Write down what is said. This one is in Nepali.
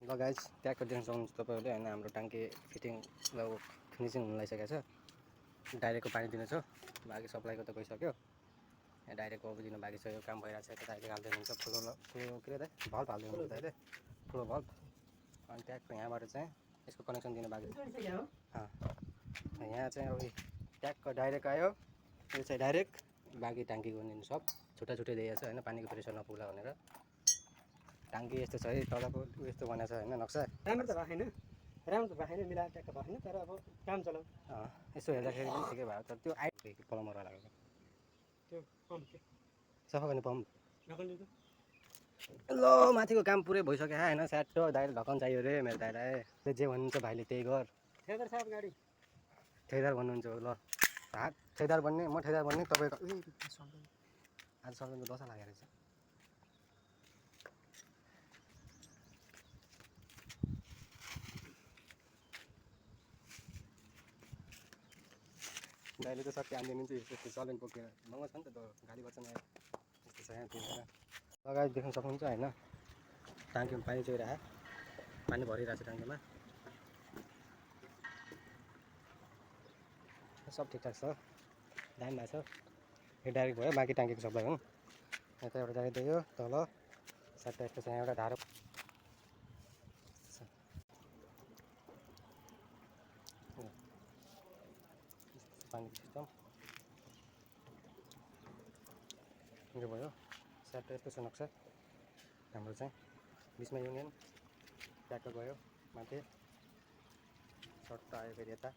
ल गाइज ट्यागको देख्न सक्नुहुन्छ तपाईँहरूले होइन हाम्रो ट्याङ्की फिटिङ अब फिनिसिङ हुन लागिसकेको छ। डाइरेक्टको पानी दिनु छ, बाँकी सप्लाईको त गइसक्यो। यहाँ डाइरेक्टको अब दिनु बाँकी छ, यो काम भइरहेको छ। यता डाइरेक्ट हाल्दै हुन्छ ठुलो के अरे भल्भ हाल्दै हुन्छ अहिले ठुलो भल्भ। अनि ट्यागको यहाँबाट चाहिँ यसको कनेक्सन दिनु बाँकी छ। यहाँ चाहिँ अब ट्यागको डाइरेक्ट आयो, यो चाहिँ डाइरेक्ट बाँकी ट्याङ्कीको दिनु सब छुट्टा छुट्टै दिएको छ होइन, पानीको प्रेसर नपुग्ला भनेर। टाङ्की यस्तो छ है, तलको यस्तो बनाएको छ होइन नक्सा। राम्रो त राखेन मिलाएर ट्याक्क राखेन, तर अब काम चलाउ। यसो हेर्दाखेरि पनि ठिकै भयो, तर त्यो आइपुग्यो प्लम्बर लगाएको त्यो पम्प सफा गर्ने पम्प। नगर्नु त ल माथिको काम पुरै भइसक्यो होइन, स्याटो दाइले ढक्कन चाहियो रे मेरो दाइलाई। जे भन्नुहुन्छ भाइले त्यही गर। ठेकेदार साहब गाडी ठेकेदार भन्नुहुन्छ ल, हात ठेकेदार बन्ने म ठेकेदार बन्ने तपाईँको। आज सल्लाहको दशा लागेको रहेछ। दाइले त सबै हानिदिनु चाहिँ यस्तो चलेन बोकेर महँगो छ नि त गाडी बच्चा नआयो यस्तो छ यहाँ तिनीहरू। अगाडि देख्न सक्नुहुन्छ होइन, टाङ्कीमा पानी चोइरह, पानी भरिरहेको छ टाङ्कीमा। सब ठिकठाक छ, दामी भएको छ। यो डाइरेक्ट भयो, बाँकी टाङ्कीको सप्लाई हो। यता एउटा डाइरेक्ट दियो तल साथै यस्तो छ, यहाँ एउटा धारो पानीको सिस्टम यो भयो। स्याट यस्तो छ नक्सा हाम्रो चाहिँ, बिचमा युनियन ट्याक्क गयो माथि सर्ट आयो फेरि यता।